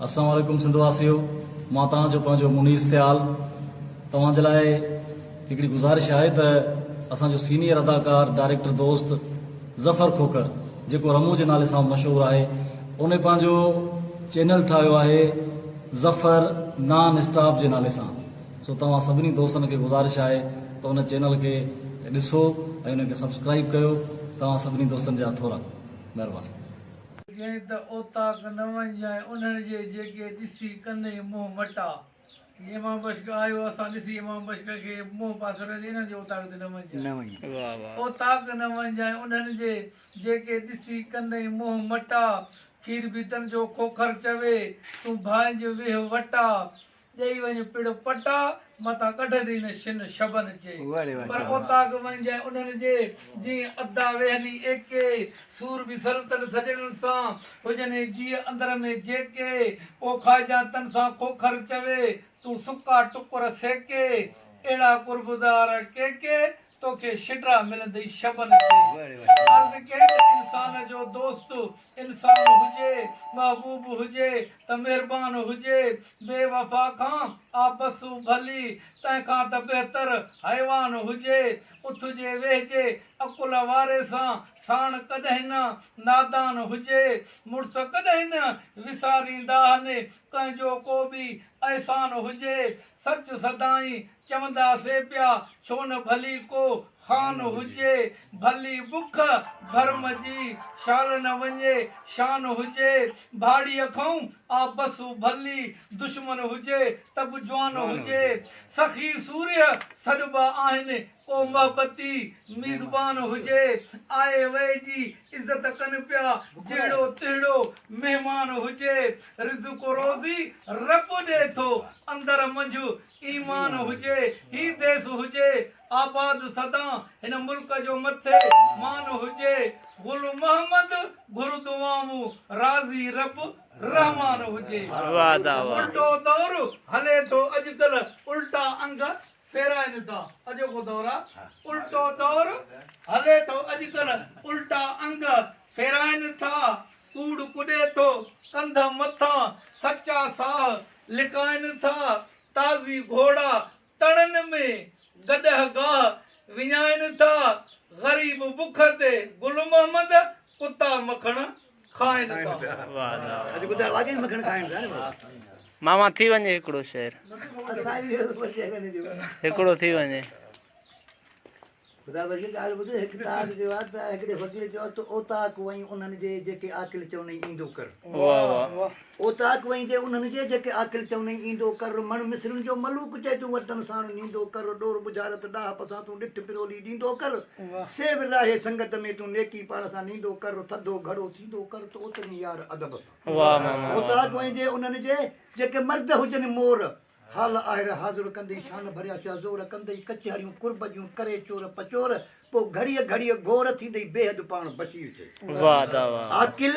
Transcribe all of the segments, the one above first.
السلام عليڪم سنڌ واسيو مان توهان جو پنهنجو منير سيال توهان جي لاء هڪڙي گذارش آهي ته اسان جو سينيئر اداڪار ڊائريڪٽر دوست ظفر کوکر جيڪو رمو جي نالي سان مشهور آهي ان پنهنجو چينل ٺاهيو آهي ظفر نان اسٽاپ جي نالي سان سو توهان سڀني دوستن کي گذارش آهي ته ان چينل کي ڏسو ۽ ان کي سبسڪرائيب ڪيو توهان سڀني دوستن جا ٿورا مهرباني. چيائين ته اوطاق نه وڃجانء انهن جي جيڪي ڏسي ڪنئي منهن مٽا. جيئن امام بشڪ آيو اسان ڏسي امام بشڪ کي منهن پاسيرو ڪيو انهن جي اوطاق تي نه وڃجانء. اوطاق نه وڃجانء انهن جي جيڪي ڏسي ڪنئي منهن مٽا. کير به تن جو کوکر چوي تون ڀانئج ويهه وٽا. ڏيئي وڃ پڙ پٽا، متان ڪڍندي نه شن شبن چي. پر اوطاق وڃجانء انهن جي، جيئن ادا ويهني ايڪي. سور به سرتل سڄڻن سان، هجني جيء اندر ۾ جيڪي. پوء کائجان تن سان کوکر چوي، تون سڪا ٽڪر سيڪي. اهڙا قربدار ڪيڪي، توکي شڊرا ملندئي شبن چي. عرض ڪيائين ته انسان جو دوست انسان هجي، محبوب هجي ته مهربان هجي، بي وفا کان آ بس ڀلي، تنهن کان ته بهتر حيوان هجي. اٿجي ويهجي عقل واري سان، ساڻ ڪڏهن نه نادان هجي. مڙس ڪڏهن نه وساريندا هن، ڪنهن جو ڪو به احسان هجي. سچ سدائين چوندا سي پيا، ڇو نه ڀلي ڪو خان هجي، ڀلي بک ڀرم جي، شال نه وڃي شان هجي، ڀاڙيء کئون آ بس ڀلي دشمن هجي ته به جوان هجي، سخي سورهيه سڏبا آهن، ڪو محبتي ميزبان هجي، آئي وئي جي عزت ڪن پيا، جهڙو تهڙو مهمان هجي، رزق روزي رب ڏي ٿو، اندر منجهه ايمان هجي، هي ديس هجي آباد سدا، هن ملڪ جو مٿي مان هجي، گل محمد گهر دعائون، راضي رب رحمان هجي. الٽو دور هلي ٿو اڄڪلهه، الٽا انگ ڦيرائن ٿا، اڄوڪو دور آ، الٽو دور هلي ٿو اڄڪلهه، الٽا انگ ڦيرائن ٿا، ڪوڙ ڪڏي ٿو ڪنڌ مٿان، سچا ساهه لڪائن ٿا، تازي گهوڙا تڙن ۾، گڏهه گاهه وڃائن ٿا، غريب بک تي گل محمد، ڪتا مکڻ کائن ٿا. ماما ٿي وڃي هڪڙو شعر هڪڙو ٿي وڃي. خدا بخش ڳالهه ٻڌ، هڪ تاڪ چيو آهي ته هڪڙي فقير چيو آهي ته اوطاق وئين انهن جي جيڪي عاقل چونئي ايندو ڪر. اوطاق وئين جي انهن جي جيڪي عاقل چونئي ايندو ڪر، مڻ مصرين جو ملوڪ چئي تون وٽن ساڻ نيندو ڪر، ڏور ٻجهارت ڏاهپ سان تون ڏٺ پرولي ڏيندو ڪر، سي به راهي سنگت ۾ تون نيڪي پاڻ سان نيندو ڪر، ٿڌو گهڙو ٿيندو ڪر ته اوترين يار ادب سان. اوطاق وئين جي انهن جي جيڪي مرد هجن مور، حال آهر حاضر ڪندي شان ڀريا شا زور ڪندئي ڪچهريون قرب جون ڪري چور پچور پوء گهڙيء گهڙيء گهور ٿيندئي بيحد پاڻ بشير چئي. عاقل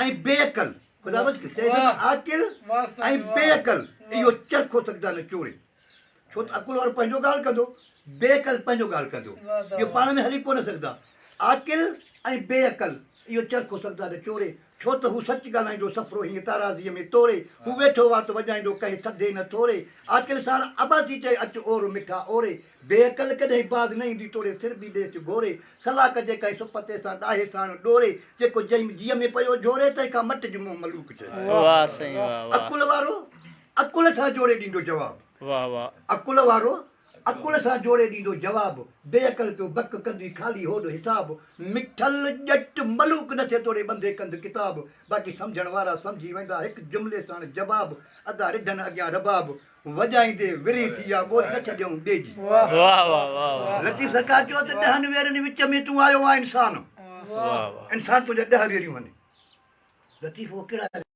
۽ بي عقل خدا بخش چئي ٿو ته عاقل ۽ بي عقل اهو چرخو سگهدا نه چوري ڇو ته عقل وارو پنهنجو ڳالهه ڪندو بي عقل پنهنجو ڳالهه ڪندو اهو پاڻ ۾ هلي ڪونه سگهندا. عاقل ۽ بي عقل اهو چرخو سگهدا نه چوري، ڇو ته هو سچ ڳالهائيندو سفرو هيئن تارازيء ۾ توري، هو ويٺو وات وڄائيندو ڪنهن ٿڌي نه ٿوري، عاقل ساڻ عباسي چئي اچ اور مٺا اوري، بي عقل ڪڏهن باز نه ايندي توڙي سر به ڏيس گهوري، صلاح ڪجي ڪنهن سپتي سان ڏاهي ساڻ ڏوري، جيڪو جيء ۾ پيو جهوري تنهن کان مٽج منهن ملوڪ چئي. واه سائين واه واه. عقل وارو عقل سان جوڙي ڏيندو جواب. واه واه. عقل وارو عقل سان جوڙي ڏيندو جواب، بي عقل پيو بڪ ڪندي خالي هوڏ حساب، مٺل ڄٽ ملوڪ نه ٿئي توڙي ٻنڌي ڪنڌ ڪتاب، باقي سمجهڻ وارا سمجهي ويندا هڪ جملي ساڻ جواب، ادا رڍن اڳيان رباب، وڄائيندي ورهين ٿي يا ٻولي نه ڇڏيائون ٻئي جي. لطيف سرڪار چيو ته ڏهن ويرن وچ ۾ تون آيو آهين انسان، انسان تنهنجا ڏهه ويريون هن. لطيف اهو ڪهڙا.